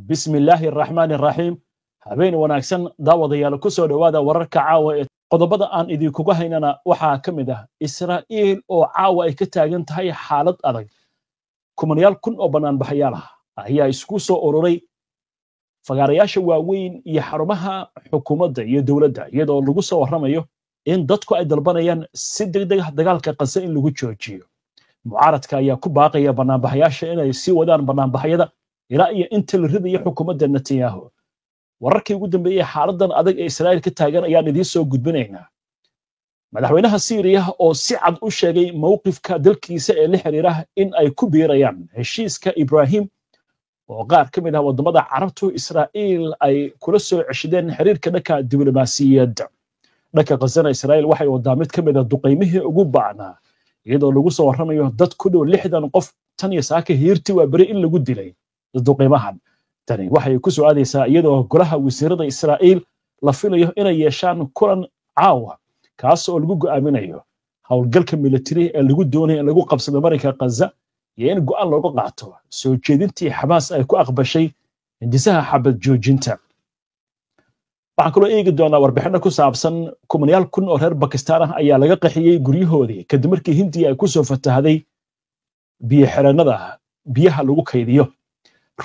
Bismillaahi araxmaani araxiim. Habeen wanaagsan daawadayaal, ku soo dhowaada wararka caawa. Ee qodobada aan idinkuga haynana waxaa ka mid ah Israa'iil oo caawa ay ka taagan tahay xaalad adag. Kumanayaal kun oo banaanbaxayaal ah ayaa isku soo ururay fagaarayaasha waaweyn iyo xarumaha xukuumadda iyo dowladda, iyadoo lagu soo warramayo in dadku ay dalbanayaan si degdeg ah dagaalka Qase in lagu joojiyo. Mucaaradka ayaa ku baaqaya banaanbaxayaasha inay sii wadaan banaanbaxyada ilaa iyo inta la ridayo xukuumadda Netanyahu. Wararkii ugu dambeeyey xaaladan adag ee Israa'iil ka taagan ayaan idiin soo gudbinaynaa. Madaxweynaha Siiriya oo si cad u sheegay mowqifka dalkiisa ee la xiriira in ay ku biirayaan heshiiska Ibrahim, oo qaar ka mid ah waddamada Carabtu Israa'iil ay kula soo ceshadeen xiriirka dhanka diblomaasiyadda. Dhanka Qasana, Israa'iil waxay wadaa mid ka mid ah duqaymihii ugu ba'naa, iyadoo lagu soo warramayo dad ku dhow 60 qof tan iyo saaka hiirti waa beri in lagu dilay duqaymahan. Tani waxay ku soo aadaysaa iyadoo golaha wasiirada Israa'iil la filayo inay yeeshaan kulan caawa, kaas oo lagu go'aaminayo howlgalka militari ee lagu doonayo in lagu qabsado marinka Ghaza iyo in go'aan looga qaato soo jeedintii Xamaas ay ku aqbashay hindisaha xabad joojinta. Waxaan kaloo eegi doonaa warbixino ku saabsan kumanayaal kun oo reer Bakistaan ah ayaa laga qaxiyey guryahoodii kadib markii Hindiya ay kusoo fatahday biyo xireenada biyaha lagu kaydiyo.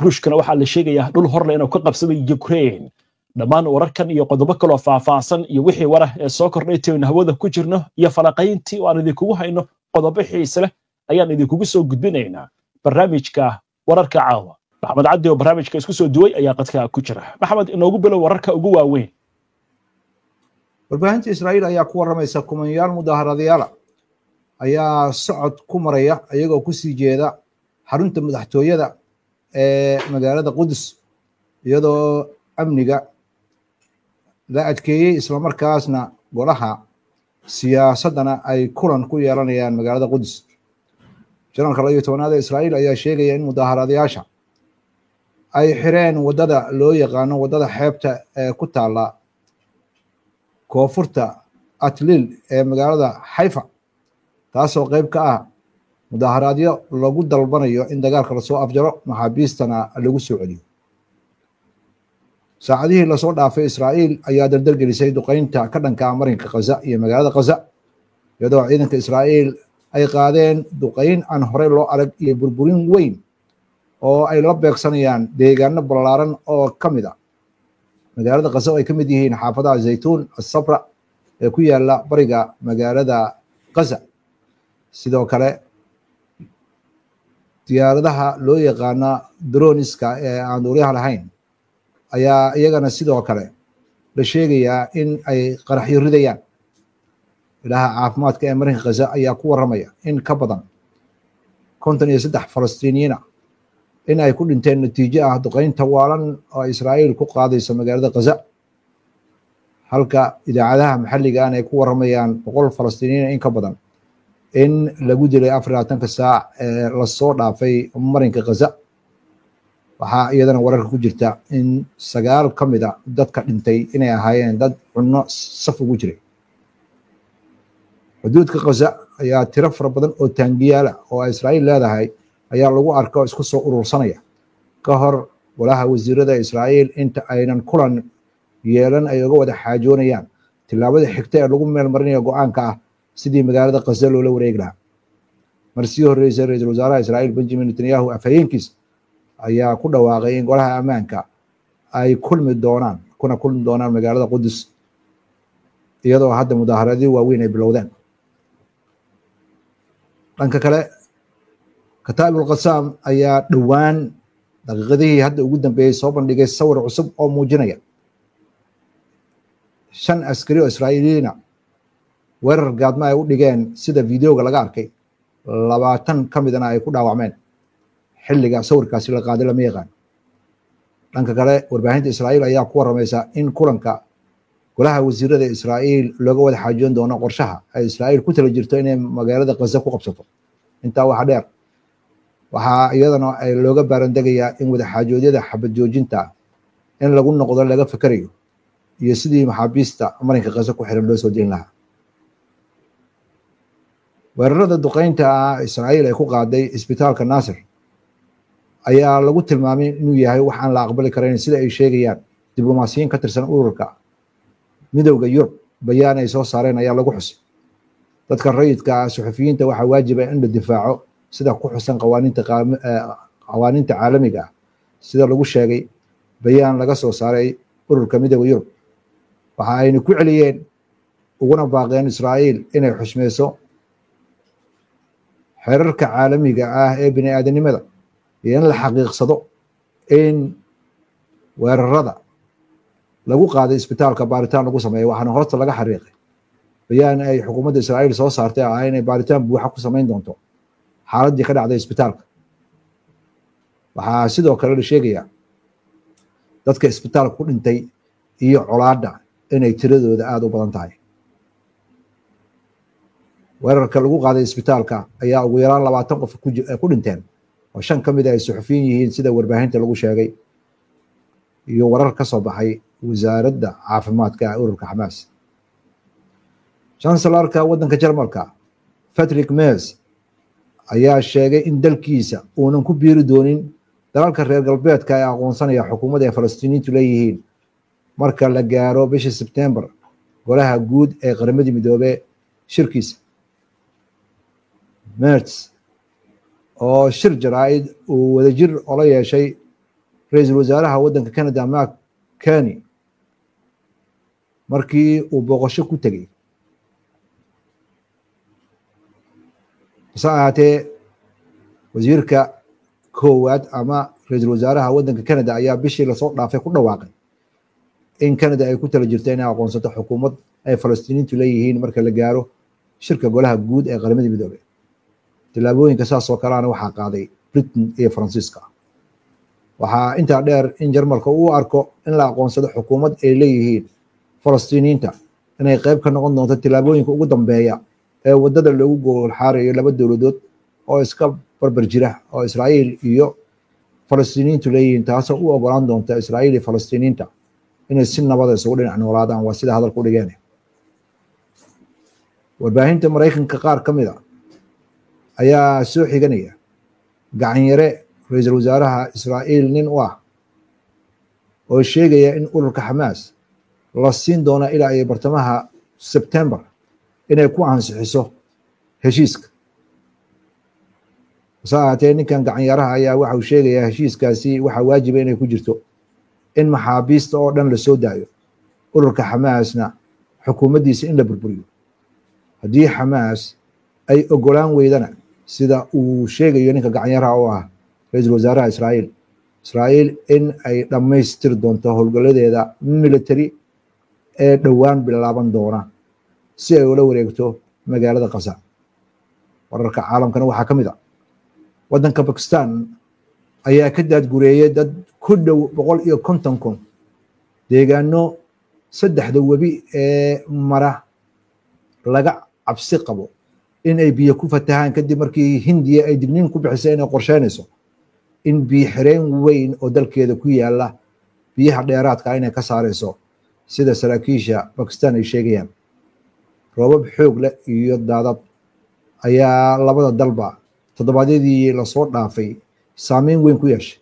Ruushkana waxaa la sheegayaa dhul horle inuu ka qabsaday Ukraine. Dhammaan wararkan iyo qodobo kaloo faahfaahsan iyo wixii warah ee soo kordhay taynu hawada ku jirno iyo falaqayntii oo aan idinkugu hayno qodobo xiise leh ayaan idinkugu soo gudbinaynaa barnaamijka wararka caawa. Maxamed Caddi oo barnaamijka isku soo duway ayaa qadka ku jira. Maxamed, inoogu bilow wararka ugu waaweyn. Warbaahinta Israa'iil ayaa ku warramaysa kumanyaal mudaharadayaala ayaa socod ku maraya iyagoo kusii jeeda xarunta madaxtooyada ee magaalada Qudus, iyadoo amniga la adkeeyey, islamarkaasna golaha siyaasaddana ay kulan ku yeelanayaan magaalada Qudus. Janalka 12aad ee Israa'iil ayaa sheegaya in mudaharadayaasha ay xireen waddada loo yaqaano waddada xeebta ee ku taala koonfurta Atliil ee magaalada Xayfa, taasoo qeyb ka ah mudaaharaadyo lagu dalbanayo in dagaalka lasoo afjaro, maxaabiistana lagu soo celiyo. Saacadihii lasoo dhaafay, Israa'iil ayaa dardargelisay duqeynta ka dhanka marinka Khaza iyo magaalada Khaza, iyadoo ciidanka Israa'iil ay qaadeen duqeyn aan horey loo arag iyo burburin weyn oo ay la beegsanayaan deegaano ballaaran oo ka mid a magaalada Khaza, oo ay ka mid yihiin xaafadaha Zaytuun, Asabra ee ku yaala bariga magaalada Khaza. Sidoo kale, diyaaradaha loo yaqaana droniska ee aan duuliyaha lahayn ayaa iyagana sidoo kale la sheegayaa in ay qaraxyo ridayaan. Ilaha caafimaadka ee marinka Khaza ayaa ku warramaya in ka badan 53 Falastiiniyiina in ay ku dhinteen natiijo ah duqeynta waalan oo Israa'iil ku qaadayso magaalada Khaza, halka idaacadaha maxalliga an ay ku warramayaan 100 Falastiiniyiina in ka badan in lagu dilay 24ka saac ee lasoo dhaafay marinka Khaza. Waxaa iyadana wararka ku jirta in 9 ka mid a dadka dhintay inay ahaayeen dad cunno saf ugu jiray. Xuduudka Khaza ayaa tiro fara badan oo taangiyaala oo Israa'iil leedahay ayaa lagu arko isku soo urursanaya ka hor golaha wasiirada Israa'iil inta aynan kulan yeelan ay uga wada xaajoonayaan tillaabada xigta ee lagu meel marinayo go-aanka ah sidii magaalada Khaza loola wareegi lahaa. Mar sii horreysay, ra-iisul wasaaraha Israa'iil Benjamin Netanyahu afhayeenkiisa ayaa ku dhawaaqay in golaha ammaanka ay kulmi doonaan, kuna kulmi doonaan magaalada Qudus, iyadoo hadda mudaaharadyo waaweyn ay bilowdeen. Dhanka kale, Kataa'ib Ulqasaam ayaa dhowaan daqiiqadihii hadda ugu dambeeyey soo bandhigay sawir cusub oo muujinaya 5 askari oo Israa'iiliyiina weerar gaadma ay u dhigeen, sida videoga laga arkay, 20 ka midana ay ku dhaawacmeen. Xilliga sawirkaasi la qaaday lama yaqaan. Dhanka kale, warbaahinta Israa'iil ayaa ku warramaysa in kulanka golaha wasiirada Israa'iil looga wada xaajoon doono qorshaha ay Israa'iil ku tala jirto inay magaalada Khaza ku qabsato. Intaa waxaa dheer, waxaa iyadana ay looga baarandegayaa in wada xaajoodyada xabad joojinta in lagu noqdo laga fekerayo iyo sidii maxaabiista marinka Khaza ku xiran loo soo deyn lahaa. Weerarada duqeynta ah Israa'iil ay ku qaaday isbitaalka Naasir ayaa lagu tilmaamay inuu yahay wax aan la aqbali karayn, sida ay sheegayaan diblomaasiyiin ka tirsan ururka Midowga Yurub. Bayaan ay soo saareen ayaa lagu xusay dadka rayidka ah, suxufiyiinta waxaa waajiba in la difaaco sida ku xusan qawaaniinta caalamiga ah, sida lagu sheegay bayaan laga soo saaray ururka Midowga Yurub. Waxa ayna ku celiyeen uguna baaqeen Israa'iil inay xushmeyso xeerarka caalamiga ah ee bini aadanimada iyo in la xaqiiqsado in weerarada lagu qaaday isbitaalka baaritaan lagu sameeyo. Waxaana hoosta laga xariiqay bayaan ay xukuumadda Israa'iil soo saartay ah inay baaritaan buuxa ku samayn doonto xaaladdii ka dhacday isbitaalka. Waxaa sidoo kale la sheegayaa dadka isbitaalka ku dhintay iyo colaadda inay tiradooda aada u badan tahay. Weerarka lagu qaaday isbitaalka ayaa ugu yaraan 20 qof ku dhinteen, oo 5 ka mid ah ay suxufiyiin yihiin, sida warbaahinta lagu sheegay iyo warar ka soo baxay wasaaradda caafimaadka ee ururka Xamaas. Chancellarka waddanka Jarmalka Patrick Merz ayaa sheegay in dalkiisa uunan ku biiri doonin dalalka reer galbeedka ee aqoonsanaya xukuumadda ay Falastiiniyiintu leeyihiin marka la gaaro bisha Sebtembar golaha guud ee Qaramada Midoobey shirkiisa. Merz oo shir jaraa'id uu wadajir ola yeeshay ra-iisul wasaaraha waddanka Canada Mark Carney markii uu booqasho ku tegey, hase ahaatee wasiirka koowaad ama ra-iisul wasaaraha waddanka Canada ayaa bishii lasoo dhaafay ku dhawaaqay in Canada ay ku tala jirto inay aqoonsato xukuumad ay Falastiiniintu leeyihiin marka la gaaro shirka golaha guud ee Qaramada Midoobey. Tillaabooyinka saas oo kaleana waxaa qaaday Britain iyo Faransiiska. Waxaa intaa dheer in Jarmalka uu arko in la aqoonsado xukuumad ay leeyihiin Falastiiniyiinta inay qayb ka noqon doonto tillaabooyinka ugu dambeeya ee waddada loogu gogol xaarayo laba dowladood oo iska barbar jira oo Israa'iil iyo Falastiiniyiintu leeyihiin, taasoo u ogolaan doonta Israa'iil iyo Falastiiniyiinta inay si nabada isugu dhinac noolaadaan, waa sida hadalku dhigeen. Warbaahinta Maraykanka qaar ka mid a ayaa soo xiganaya gacanyare ra-iisul wasaaraha Israa'iil nin u ah oo sheegaya in ururka Xamaas la siin doono ilaa iyo bartamaha Sebtembar inay ku ansixiso heshiiska. Hase ahaatee ninkan gacanyaraha ayaa waxa uu sheegayaa heshiiskaasi waxaa waajiba inay ku jirto in maxaabiista oo dhan lasoo daayo, ururka Xamaasna xukuumaddiisa in la burburiyo. Haddii Xamaas ay ogolaan weydana, sida uu sheegayo ninka gacanyaraha oo ah ra-iisul wasaaraha Israa'iil, Israa'iil in ay dhammaystiri doonto howlgalladeeda military ee dhowaan bilaaban doona si ay ula wareegto magaalada Qaza. Wararka caalamkana waxaa ka mid a waddanka Bakistan ayaa ka daadgureeyay dad ku dhow 150,000 deegaano saddexda webi ee mara laga cabsi qabo in ay biyo ku fatahaan, kadib markii Hindiya ay digniin ku bixisay inay qorsheynayso in biyo xireen weyn oo dalkeeda ku yaala biyaha dheeraadka inay ka saarayso, sida saraakiisha Bakistan ay sheegayaan. Roobab xoog leh iyo daadad ayaa labada dalba toddobaadyadii lasoo dhaafay saameyn weyn ku yeeshay.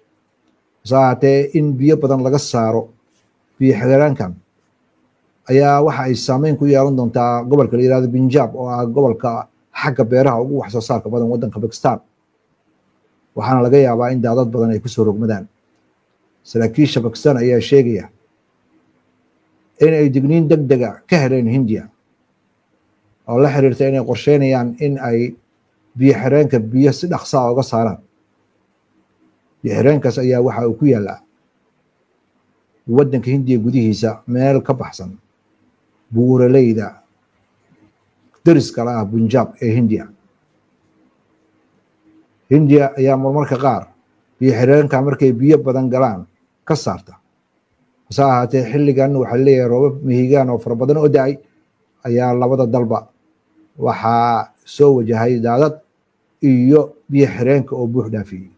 Hase ahaatee in biyo badan laga saaro biyo xireenkan ayaa waxa ay saameyn ku yeelan doontaa gobolka la yihahdo Punjab oo ah gobolka xagga beeraha ugu wax soo saarka badan waddanka Bakistan, waxaana laga yaabaa in daadad badan ay kusoo rogmadaan. Saraakiisha Bakistan ayaa sheegaya in ay digniin deg dega ka heleen Hindiya oo la xiriirta inay qorsheynayaan in ay biyo xireenka biyo si dhaqsaa uga saaraan. Biyo xireenkaas ayaa waxa uu ku yaalaa waddanka Hindiya gudihiisa meel ka baxsan buuraleyda deriska la ah Punjab ee Hindiya. Hindiya ayaa marmarka qaar biyo xireenka markay biyo badan galaan ka saarta. Hase ahaatee xilligan waxaa leeyahay roobab mihigaan oo fara badan oo da-ay ayaa labada dalba waxaa soo wajahay daadad iyo biyo xireenka oo buux dhaafiyey.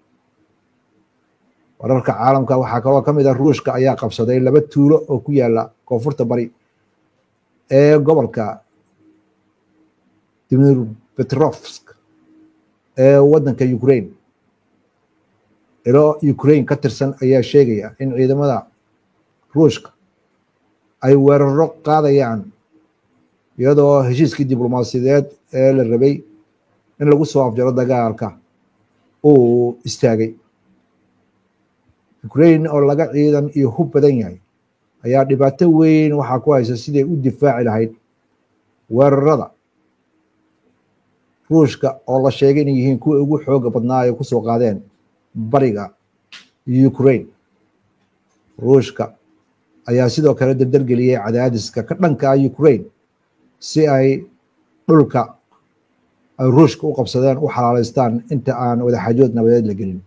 Wararka caalamka waxaa kaloo ka mid ah Ruushka ayaa qabsaday 2 tuulo oo ku yaala koonfurta bari ee gobolka Dnipropetrovsk ee waddanka Ukraine. Ilo Ukraine ka tirsan ayaa sheegaya in ciidamada Ruushka ay weeraro qaadayaan, iyadoo heshiiskii diblomaasiyadeed ee la rabay in lagu soo afjaro dagaalka uu istaagay. Ukraine oo laga ciidan iyo hub badan yahay ayaa dhibaato weyn waxaa ku haysa siday u difaaci lahayd weerarada Ruushka, oo la sheegay inay yihiin kuwii ugu xooga badnaa ay kusoo qaadeen bariga Ukraine. Ruushka ayaa sidoo kale dardargeliyey cadaadiska ka dhanka ah Ukraine si ay dhulka ay Ruushka u qabsadeen u xalaaleystaan inta aan wadaxaajood nabadeed la gelin.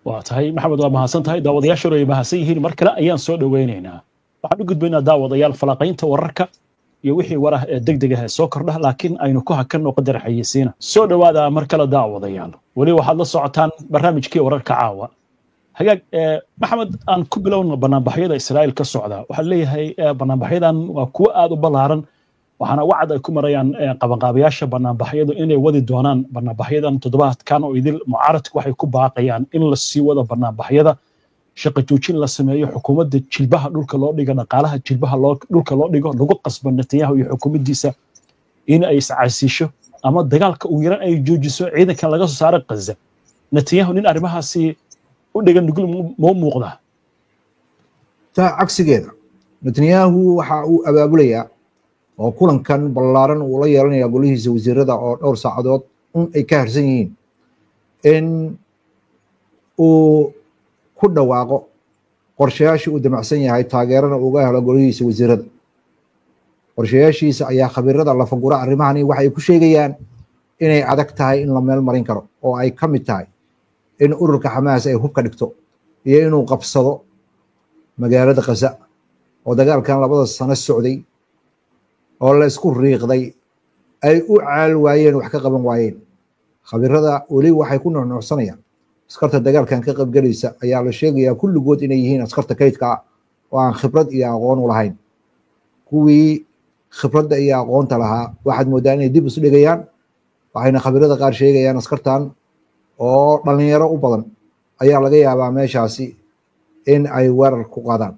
Waa tahay Maxamed, waa mahadsan tahay. Daawadayaashuna ay mahadsan yihiin, mar kale ayaan soo dhoweynaynaa. Waxaan u gudbaynaa daawadayaal falaqaynta wararka iyo wixii warah ee degdeg ah ee soo kordha, laakiin aynu ku hakanno qadar xayeysiina. Soo dhowaada mar kale daawadayaal, weli waxaad la socotaan barnaamijkii wararka caawa. Hagaag Maxamed, aan ku bilowno banaanbaxyada Israa'iil ka socda. Waxaa leeyahay banaanbaxyadan waa kuwo aad u ballaaran, waxaana wacad ay ku marayaan qabanqaabayaasha banaanbaxyadu inay wadi doonaan banaanbaxyadan toddobaadkan oo idil. Mucaaradku waxay ku baaqayaan in la sii wado banaanbaxyada, shaqo joojin la sameeyo, xukuumadda jilbaha dhulka loo dhigo, dhaqaalaha jilbaha dhulka loo dhigo, lagu qasbo Netanyahu iyo xukuumaddiisa in ay iscasiisho ama dagaalka ugu yaraan ay joojiso, ciidankan laga soo saaro Gaza. Netanyahu nin arrimahaasi u dhigan nugul moo muuqdaa? Taa cagsigeeda, Netanyahu waxa uu abaabulayaa oo kulankan ballaaran uu la yeelanaya golihiisa wasiirada oo dhowr saacadood un ay ka harsan yihiin in uu ku dhawaaqo qorshayaashii uu damacsan yahay, taageerana uga helo golihiisa wasiirada. Qorshayaashiisa ayaa khabiirada lafagura arrimahani waxay ku sheegayaan inay adag tahay in la meel marin karo, oo ay ka mid tahay in ururka Xamaas ay hubka dhigto iyo inuu qabsado magaalada Khaza, oo dagaalkan 2da sano socday oo la isku riiqday ay u caal waayeen, wax ka qaban waayeen. Khabiirada weli waxay ku nuuxnuuxsanayaan askarta dagaalkan ka qaybgelaysa ayaa la sheegayaa kulligood inay yihiin askarta kaydka ah oo aan khibrad iyo aqoon u lahayn. Kuwii khibradda iyo aqoonta lahaa waxaad mooddaa inay dib isu dhigayaan, waxayna khabiirada qaar sheegayaan askartan oo dhalinyaro u badan ayaa laga yaabaa meeshaasi in ay weerar ku qaadaan.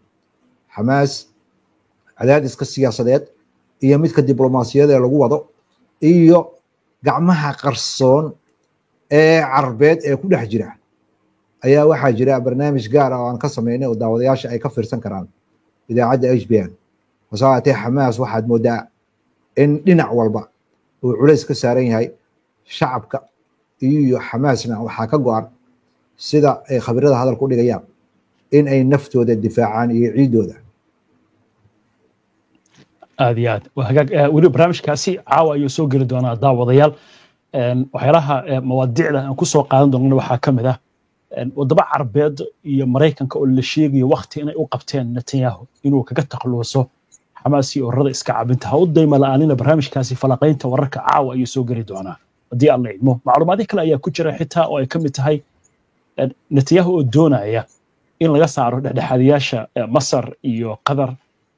Xamaas cadaadiska siyaasadeed iyo midka diblomaasiyadeed ee lagu wado iyo gacmaha qarsoon ee Carbeed ee ku dhex jira ayaa waxaa jira barnaamij gaar ah oo aan ka sameynay oo daawadayaasha ay ka fiirsan karaan idaacadda HBN. Hase haatee Xamaas waxaad moodaa in dhinac walba uu culays ka saaran yahay. Shacabka iyo Xamaasna waxaa ka go-an, sida ay khabiirada hadalka u dhigayaan, in ay naftooda difaacaan iyo ciidooda. Aad iyo aad waa hagaag. Weli barnaamijkaasi caawa ayuu soo geli doonaa daawadayaal. Waxyaalaha mawaadiicda aan ku soo qaadan doonana waxaa ka mid ah waddamo Carbeed iyo Maraykanka oo la sheegayo wakti inay u qabteen Netanyahu inuu kaga takhaluso Xamaas iyo ururada iska cabinta. Ha u dayma la'aanina barnaamijkaasi falaqaynta wararka, caawa ayuu soo geli doonaa haddii Alla idmo. Macluumaadyo kale ayaa ku jira xitaa, oo ay ka mid tahay Netanyahu oo doonaya in laga saaro dhexdhexaadiyaasha Masar iyo Qatar,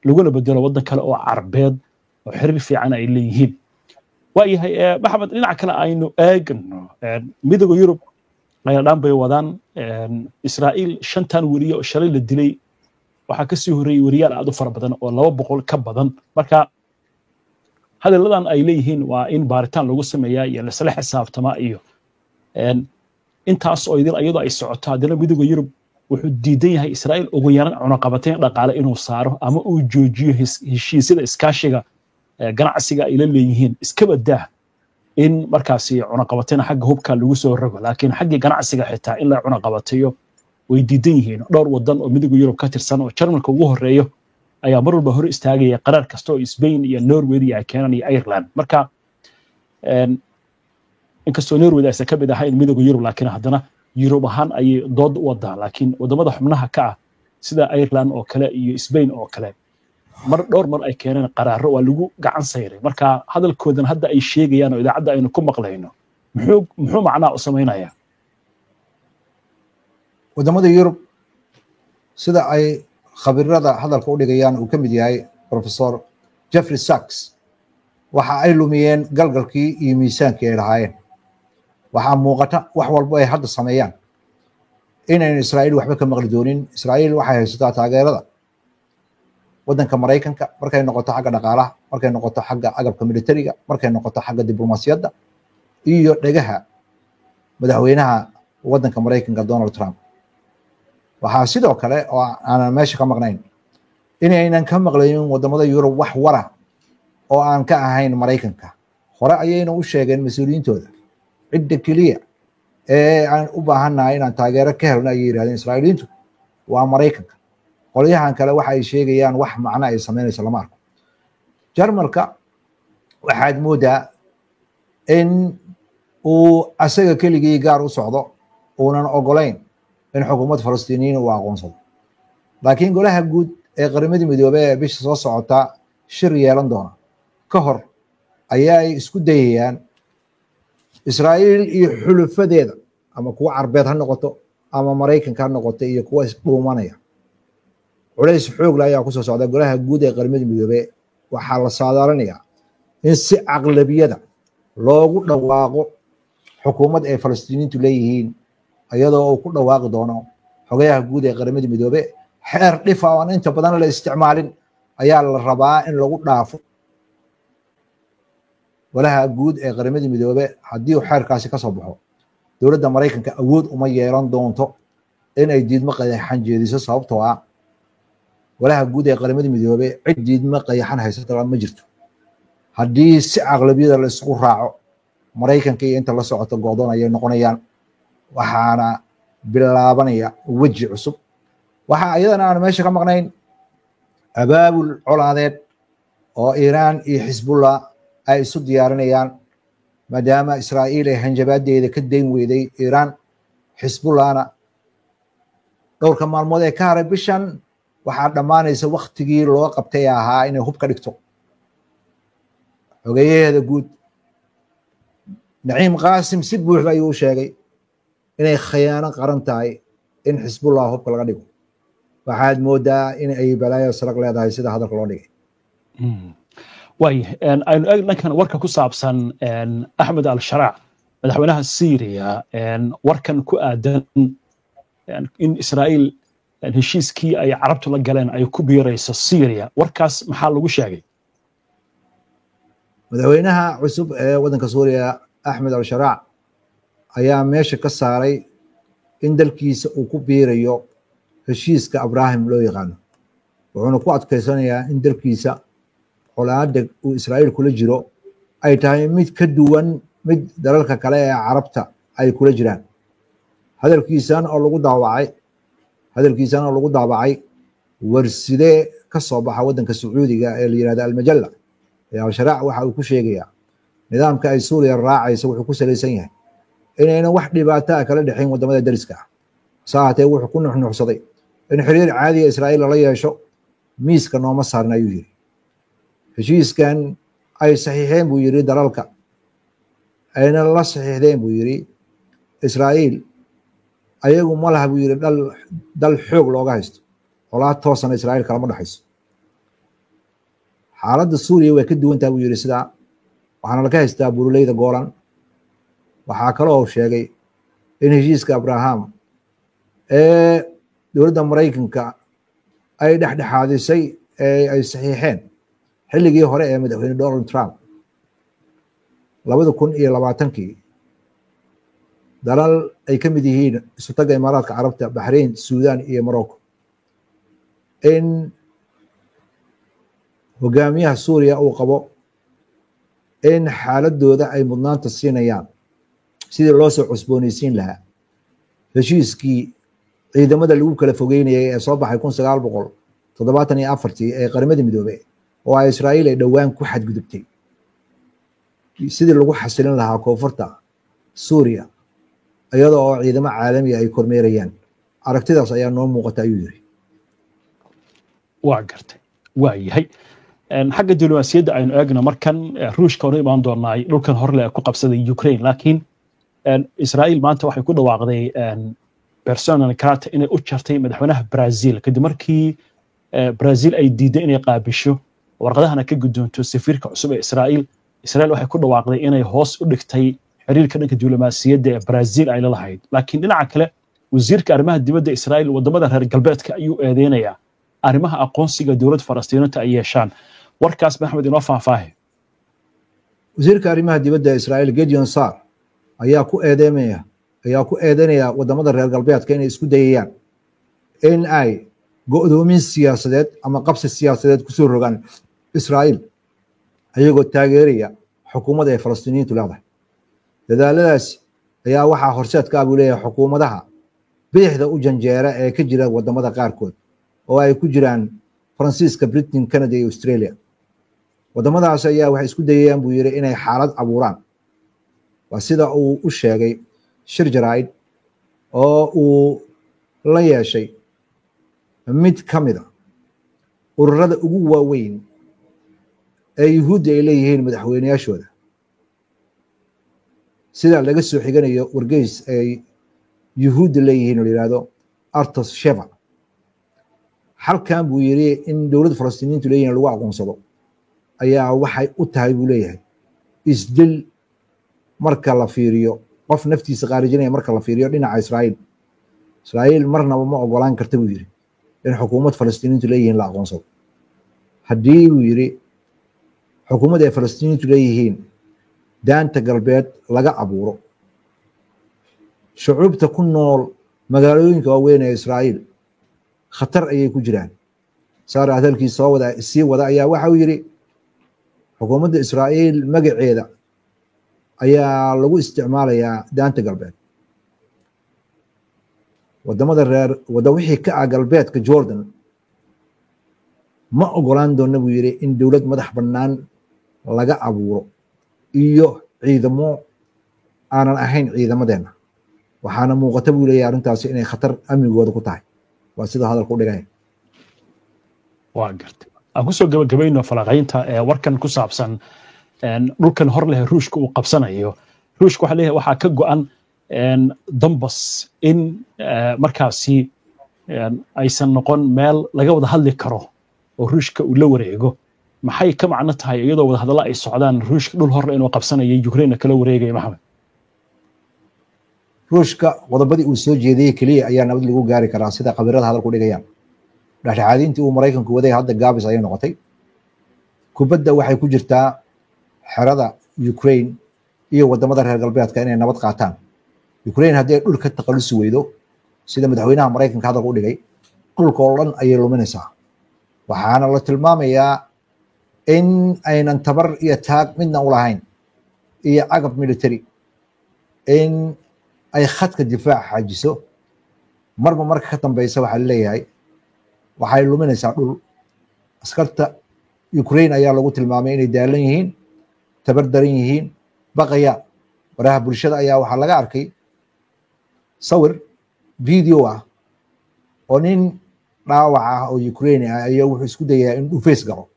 laguna bedelo waddan kale oo Carbeed oo xiriir fiican ay leeyihiin. Waayahay Maxamed, dhinaca kale aynu eegno. Midowga Yurub qayladhaan bay wadaan. Israa'iil shantan weriye oo shalay la dilay waxaa kasii horreeyey weriyaal aad u fara badan oo 200 ka badan. Marka hadalladan ay leeyihiin waa in baaritaan lagu sameeyaa iyo laisla xisaabtamaa iyo intaas oo idil iyadoo ay socoto, haddana Midowga Yurub wuxuu diidan yahay Israa'iil ugu yaran cunaqabateyn dhaqaale inuu saaro ama uu joojiyo heshiisyada iskaashiga ganacsiga ay la leeyihiin. Iskaba daah in markaasi cunaqabateyn xagga hubka lagu soo rogo, laakiin xaggii ganacsiga xitaa in la cunaqabateeyo way diidan yihiin. Dhowr wadan oo Midowga Yurub ka tirsan oo Jarmalka ugu horeeyo ayaa mar walba hor istaagaya qaraar kasta oo Spain iyo Norway iyo ay keenaan iyo Ireland. Marka inkastoo Norway aysan ka mid ahayn Midowga Yurub, laakiin haddana Yurub ahaan ayay dood u wadaa. Laakiin wadamada xubnaha ka ah sida Ireland oo kale iyo Spain oo kale mar dhowr mar ay keeneen qaraaro waa lagu gacan sayray. Marka hadalkoodan hadda ay sheegayaan oo idaacadda aynu ku maqlayno muxuu macnaa u samaynayaa? Wadamada Yurub, sida ay khabiirada hadalka u dhigayaan uu ka mid yahay Professor Jeffrey Sachs, waxa ay lumiyeen galgalkii iyo miisaankii ay lahaayeen. Waxaa muuqata wax walbo ay hadda sameeyaan inaynu Israa'iil waxba ka maqli doonin. Israa'iil waxay haysataa taageerada waddanka Maraykanka, markay noqoto xagga dhaqaalaha, markay noqoto xagga agabka militariga, markay noqoto xagga diblomaasiyadda iyo dhegaha madaxweynaha waddanka Maraykanka Donald Trump. Waxaa sidoo kale oo aanan meesha ka maqnayn inaynan ka maqlaynin waddamada Yurub wax wara oo aan ka ahayn Maraykanka. Hore ayayna u sheegeen mas-uuliyiintooda, cidda keliya ee aan u baahannahay inaan taageero ka helno, ayay yidhahdeen Israa'iiliyiintu, waa Maraykanka. Qolyahan kale waxa ay sheegayaan wax macno ay samaynayso lama arko. Jarmalka waxaad moodaa in uu asaga keligii gaar u socdo, uunan ogolayn in xukuumad Falastiiniyiin uu aqoonsado, laakiin golaha guud ee Qaramada Midoobey ee bisha soo socota shir yeelan doona ka hor ayaay isku dayayaan Israa'iil iyo xulufadeeda, ama kuwa Carbeed ha noqoto ama Maraykanka ha noqoto iyo kuwa isdhuumanaya. Culays xoogla ayaa kusoo socda golaha guud ee Qaramada Midoobey. Waxaa la saadaalinayaa in si caqlabiyada loogu dhawaaqo xukuumad ay Falastiiniyiintu leeyihiin, iyadoo uu ku dhawaaqi doono xogayaha guud ee Qaramada Midoobe. Xeer dhifa oo aan inta badan la isticmaalin ayaa la rabaa in lagu dhaafo golaha guud ee Qaramada Midoobe. Haddii uu xeerkaasi ka soo baxo, dowladda Maraykanka awood uma yeelan doonto in ay diidmo qayaxan jeediso, sababtoo ah golaha guud ee Qaramada Midoobe cid diidmo qayaxan haysata ma jirto. Haddii si caqlabiyada la isugu raaco, Maraykanka iyo inta la socoto go'doon ayay noqonayaan, waxaana bilaabanaya weji cusub. Waxa iyadana aan meesha ka maqnayn abaabul colaadeed oo Iiraan iyo Xisbullah ay isu diyaarinayaan, maadaama Israa'iil ay hanjabaadeeda ka dayn weyday Iiraan. Xisbullahna dhowrka maalmood ee ka haray bishan waxaa dhammaanaysa waktigii loo qabtay ahaa inay hub ka dhigto. Xogeyaheeda guud Naciim Qaasim si buuxda ayuu u sheegay inay khiyaano qaran tahay in Xisbullah hubka laga dhigo. Waxaad moodaa in ay balaayo sarag leedahay sida hadalka loo dhigay. Waaya, aynu eeg dhankan warka ku saabsan Axmed al-Sharaac, madaxweynaha Syria, warkan ku aadan in Israa'iil heshiiskii ay Carabtu la galeen ay ku biirayso Syria. Warkaas maxaa lagu sheegay? Madaxweynaha cusub ee waddanka Suuriya Axmed al-Sharaac ayaa meesha ka saaray in dalkiisa uu ku biirayo heshiiska Abrahim loo yaqaano, wuxuuna ku adkaysanayaa in dalkiisa colaadda uu Israa'iil kula jiro ay tahay mid ka duwan mid dalalka kale ee Carabta ay kula jiraan. Hadalkiisan oo lagu daabacay warsidee ka soo baxa waddanka Sacuudiga ee la yihahda Almajalla ee al-Sharaac, waxa uu ku sheegayaa nidaamka ay Suuriya raacaysa wuxuu ku salaysan yahay inaynan wax dhibaato ah kala dhexayn waddamada deriska ah. Hase ahaatee, wuxuu ku nuxnuxsaday in xiriir caadiga Israa'iil lala yeesho miiska nooma saarna, ayuu yiri. Heshiiskan ay saxiixeen, buu yiri, dalalka ayna la saxiixdeen, buu yiri, Israa'iil ayagu ma laha, buu yiri, dhal dal xoog looga haysto. Colaad toosana Israa'iil kalama dhexayso. Xaaladda Suuriya way ka duwan taha, buu yiri, sidaa waxaana laga haystaa buruleyda Golan. Waxaa kaloo sheegay in heshiiska Abraham ee dowladda Maraykanka ay dhexdhexaadisay ee ay saxiixeen xilligii hore ee madaxweyne Donald Trump 2020-kii dalal ay ka mid yihiin Isutagga Imaaraadka Carabta, Baxrain, Suudan iyo Morocco, in hogaamiyaha Suuriya uu qabo in xaaladooda ay mudnaanta siinayaan sidii loo soo cusboonaysiin lahaa heshiiskii ciidamada lagu kala fogeynayay ee soo baxay 1974-tii ee Qaramada Midoobey oo ay Israa'iil ay dhowaan ku xadgudubtay, sidii lagu xasilin lahaa koonfurta Suuriya iyadoo oo ciidamo caalamiga ay kormeerayaan. Aragtidaas ayaa noo muuqata, ayuu yiri. Waa gartay, waa yahay. Xagga diblomaasiyadda aynu eegno markan. Ruushka hore imaan doonaa, dhulkan horle ku qabsaday Ukraine, laakiin Israa'iil maanta waxay ku dhawaaqday persona non grata inay u jartay madaxweynaha Brazil, kadib markii Brazil ay diiday inay qaabisho warqadahana ka guddoonto safiirka cusub ee Israa'iil. Israa'iil waxay ku dhawaaqday inay hoos u dhigtay Xiriirka dhanka diblomaasiyadda ee Brazil ay la lahayd. Laakiin dhinaca kale, wasiirka arrimaha dibadda Israa'iil waddamada reer galbeedka ayuu eedeynayaa arrimaha aqoonsiga dowlad Falastiiniinta ay yeeshaan. Warkaas, Maxamed, inoo faahfaahi. Wasiirka arrimaha dibadda Israa'iil Gideon Saar ayaa ku eedeynaya wadamada reer galbeedka inay isku dayayaan in ay go'doomin siyaasadeed ama qabsi siyaasadeed kusoo rogaan Israa'iil, ayagoo taageeraya xukuumadda ay Falastiiniyiintu leedahay. Dadaaladaas ayaa waxaa horseed ka ah, buu leeyahay, xukuumadaha bidixda u janjeera ee ka jira wadamada qaarkood, oo ay ku jiraan Faransiiska, Britain, Canada iyo Australia. Wadamadaas ayaa waxay isku dayayaan, buu yidhi, inay xaalad abuuraan. Waa sida uu u sheegay shir jaraa'id oo uu la yeeshay mid ka mida ururada ugu waaweyn ee Yuhuudda ay leeyihiin madaxweyneyaashooda, sida laga soo xiganayo wargeys ay Yuhuudda leeyihiin oo la yihahdo Arutz Sheva. Halkan, buu yidhi, in dowladda Falastiiniyiintu leeyihin lagu aqoonsado ayaa waxay u tahay, buu leeyahay, isdil marka la fiiriyo qof naftiisa qaarijinaya marka la fiiriyo dhinaca Israa'iil. Israa'iil marnaba ma ogolaan karta, buu yidhi, in xukuumad Falastiiniyiintu leeyihiin la aqoonsado. Haddii, buu yidhi, xukuumad ay Falastiiniyiintu leeyihiin Daanta Galbeed laga abuuro, shucuubta ku nool magaalooyinka waaweyn ee Israa'iil khatar ayay ku jiraan. Saar hadalkii soo wada sii wada ayaa waxa uu yidhi, xukuumadda Israa'iil magaceeda ayaa lagu isticmaalayaa Daanta Galbeed. Wadamada reer wada wixii ka ah galbeedka Jordan ma ogolaan doona, buu yidhi, in dowlad madax bannaan laga abuuro iyo ciidamo aanan ahayn ciidamadeenna. Waxaana muuqata, buu leeyahay, arrintaasi inay khatar amnigooda ku tahay. Waa sida hadalka u dhigaya. Waa gartay. Aan kusoo gabagabayno falaqaynta ee warkan ku saabsan dhulkan hor leh Ruushka uu qabsanayo. Ruushka waxaa leeyahay waxaa ka go'an Donbas in markaasi aysan noqon meel laga wada hadli karo oo Ruushka uu la wareego. Maxay ka macno tahay iyadoo wada hadallo ay socdaan, Ruushka dhul horle inuu qabsanayo, Ukraine kala wareegayo, Maxamed? Ruushka qodobadii uu soo jeediyey keliya ayaa nabad lagu gaari karaa, sida khabiirada hadalku dhigayaan. Dhexdhexaadintii uu Maraykanku waday hadda gaabis ayay noqotay. Kubadda waxay ku jirtaa xerada Ukraine iyo wadamada reer galbeedka inay nabad qaataan. Ukraine haddii ay dhul ka takhalusi weydo, sida madaxweynaha Maraykanka hadalka u dhigay, dhulka oo dhan ayay luminaysaa. Waxaana la tilmaamayaa in aynan tabar iyo taag midna u lahayn iyo agab military in ay khadka difaac xaajiso. Marba marka ka dambeysa waxaa leeyahay waxay luminaysaa dhul. Askarta Ukraine ayaa lagu tilmaamay inay daalan yihiin, tabar daran yihiin, baqaya. Baraha bulshada ayaa waxaa laga arkay sawir video ah oo nin dhaawac ah oo Ukraine ah ayaa wuxuu isku dayaa in dhufays galo.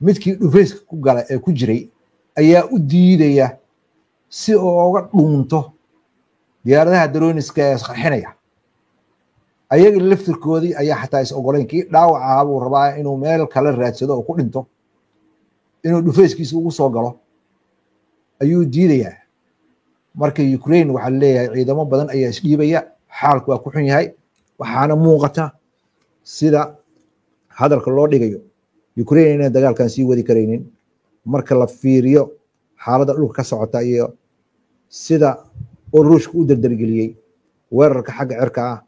Midkii dhufayska ku gala ee ku jiray ayaa u diidaya si oo uga dhuunto diyaaradaha droniska ee isqarxinaya. Ayaga laftirkoodii ayaa xataa is ogolayn. Kii dhaawac ahaa buu rabaa inuu meel kale raadsado oo ku dhinto, inuu dhufayskiisa ugu soo galo ayuu diidayaa. Marka Ukraine waxaa leeyahay ciidamo badan ayaa isdhiibaya, xaalku waa ku xun yahay. Waxaana muuqata, sida hadalka loo dhigayo, Ukraine inaan dagaalkan sii wadi karaynin marka la fiiriyo xaaladda dhulka ka socota iyo sida uu Ruushka u dardargeliyey weerarka xagga cirka ah,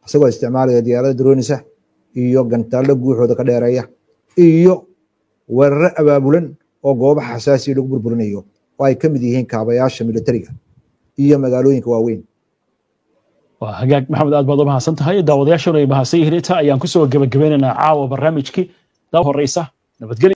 isagoo isticmaalaya diyaarada dronisa iyo gantaallo guuxooda ka dheereeya iyo weeraro abaabulan oo goobaha xasaasiya lagu burburinayo, oo ay ka mid yihiin kaabayaasha militariga iyo magaalooyinka waaweyn. Waa hagaag, Maxamed, aad baad u mahadsan tahay. Daawadayaashuna ay mahadsan yihiin. Intaa ayaan kusoo gebagabeynaynaa caawa barnaamijkii. Daa horeysa, nabadgelyo.